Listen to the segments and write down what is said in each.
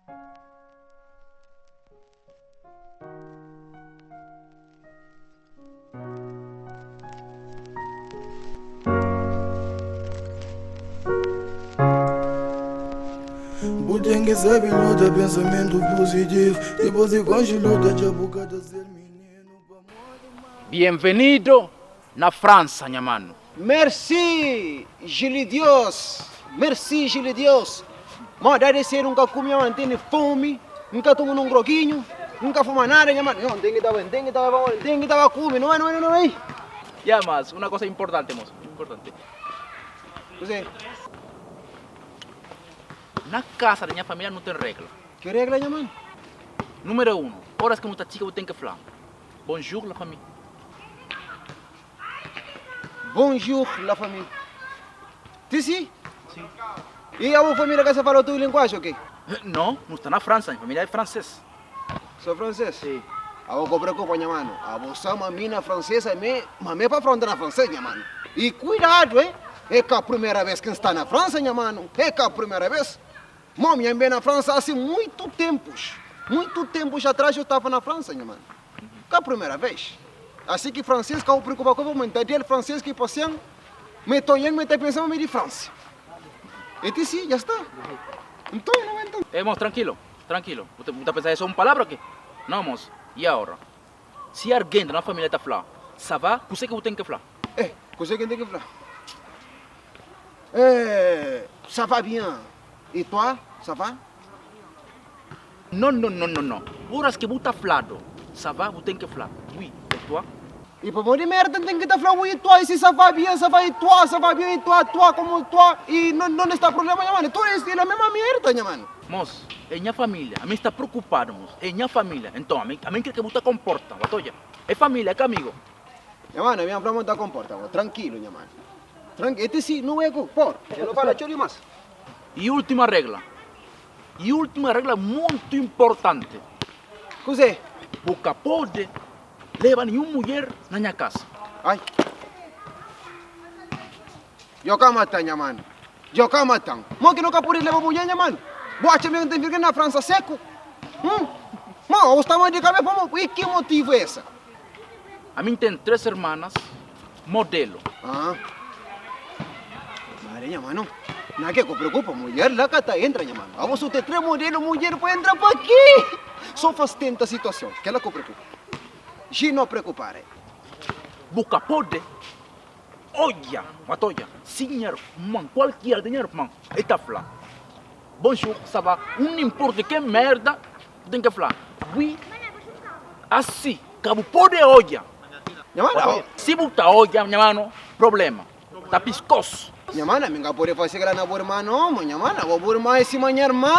Bu ten ki sabe luta pensamentu positivu Dipôs di konxe luta dja bu ka ta ser mininu Pamodi ma. Bienvenido na França nha mano. Merci Gilidios Merci Gilidios Mo da de ser nka kume nha mano tene fome nka toma num groguinho nka fuma nada nha mano nho tem que tava tem que tava tem que tava kume não é não é não é Ya mas una cosa importante moço importante. Kuzê? Na casa di nha familia nu ten regla. Ki regla nha mano? Numero uno, oras ki nu ta txiga bu ten ki fla Bonjour la famille. Bonjour la famille. Ti si? Si. E a família ka sa fala otu linguagem ok? No, nu sta na França, nha família é francês. So francês? Si. Abo ka preocupa nha mano, abo sa ma mi na francês ami, ma mi é pa fronta na francês nha mano. E cuidado hein, é ka primeira vez ki N sta na França nha mano, é ka primeira vez. Mo mi N ben na França há muito tempos, muito tempos atrás eu tava na França nha mano. Ka primeira vez. Asi ki francês ka bu preocupa ku el, ma N ta del francês ki pasian, ma e tonhan ma e ta pensa ma mi di França. E ti si, dja sta. Nton, no enton. Eh mos, trankilo, trankilo. Bu ta bu ta pensa e so un palabra ke? No mos, i aora? Si argen na familia ta fla, ça va, kuse ki bu ten ke fla? Eh, kuse ki N ten ke fla? Eh, ça va bien, e toi, ça va? No no no no no, oras ke bu ta flado ça va bu ten ke fla oui et toi? E pamodi merda N ten ki ta fla oui et toi e si ça va bien ça va et toi ça va bien et toi toi como toi e no no sta problema nha mano tudo es la mesma merda nha mano. Mos, e nha familia, ami sta preocupado mos, e nha familia, enton ami ami kre ke bu ta comporta, ba ta odja, e familia e ka amigo. Nha mano ami fla ma N ta comporta bo, tranquilo nha mano, tranquilo e ti si no ego por, e no fala txeu dimas. E ultima regla, E ultima regla muntu importanti. Kuzê? Bu ka pode leba ninhun mulher na nha kasa. Ai. Djo ka matan, nha manu. Djo ka matan. Mo ki no ka pode leba mulher, nha manu? Bu atxa mi N ta virga na Fransa seku? Hum? Mo, bu sta mal di kabesa pamo? I ki motivu esa? Ami N ten tres hermanas modelo. Ah. Mare, nha manu. Na ke ku preocupa, mulher la ka ta entra, nha manu. Abo su te tres modelo, mulher pa entra pa ke? So faz tenta situacion, kela ku preocupa. Ji no preocupare. Bu ka pode odja, ma ta odja, si nha irman, kualkier di nha irman, el ta fla, Bonjour, ça va? Un importa ke merda, bu ten ke fla, Oui, asi ka bu pode odja. Nha manu, Si bu ta odja, nha manu, problema ta piskos. Nha manu, ami ka pode fase kila na bu irma no, ma nha manu, abo bu irma é sima nha irma.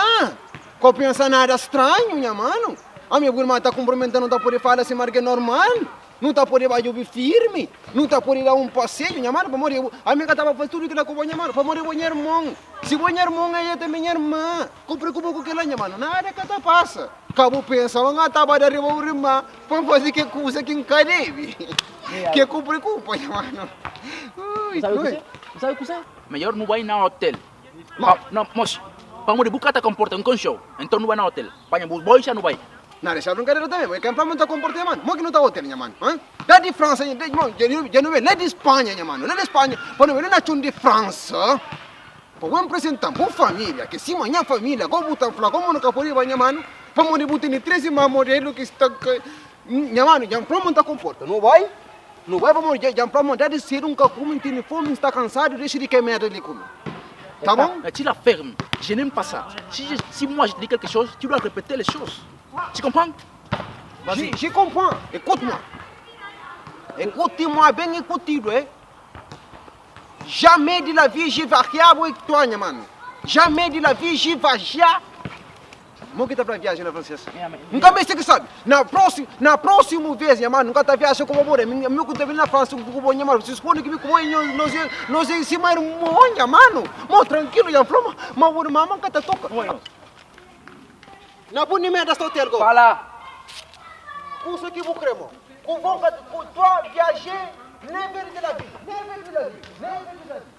Ka bu pensa nada stranhu, nha manu. Ami bu irma ta kumprimenta, nu ta pode fala sima algen normal. Nu ta pode ba djobe firmi, nu ta pode da un paseiu, nha manu, pamodi ami ka ta ba fase tudu kila ku bo, nha manu, pamodi bo nha irmon. Si bo nha irmon, el tanbe nha irma. Ka bu preokupa ku kila, nha manu, nada ka ta pasa. Ka bu pensa ma N ta ba da riba bu irma pa N fase ke kusa ki N ka debe. Ke ku preokupa, nha manu. Ui, Bu sabe kuzê? Midjor nu bai na otel. No, mosi, pamodi bu ka ta konporta, N konxeu. Enton nu bai na otel. Panha bu bolsa nu bai. Na dexa brinkadera tanbe, bo e ken fla ma nu ta konporta nha manu. Mo ki nu ta otel nha manu? Ha? La di Fransa nha, dja nu ben la di Spanha nha manu, la di Spanha pa nu ben la na txon di Fransa pa bu apresentan bu familia ke sima nha familia ko bu ta fla komo nu ka pode bai nha manu pamodi bu tene 3 irma modelu ki sta nha manu dja N fla ma nu ta konporta nu bai nu bai pamodi dja N fla ma dadi sedu N ka kume N tene fomi N sta kansadu dexa di ke merda li kume. Tá bom? Tu la ferme, je n'aime pas ça. Si, je, si moi je te dis quelque chose, tu dois répéter les choses. Tu comprends? Vas-y. Je, je comprends. Écoute-moi. Écoute-moi bem écoutido, eh? Jamais de la vie je variava avec toi, nha mano. Jamais de la vie je vagia. Mo ki ta fla viaja na francês? Nunca meste ki sabe. Na próximo, na próximo vez, nha mano, nunca ta viaja ku bo bora. Mi, mi ku ta vem na França ku bo, nha mano. Se supone que mi ku bo, nós é, nós é cima irmão, nha mano. Mo tranquilo, nha floma, ma bo mama nunca ta toca. Na bu ni merda sta hotel go. Fala. Kusa ki bu kre mo. Ku bo ka, ku toi viager, never de la vie, never de la vie, never de la vie.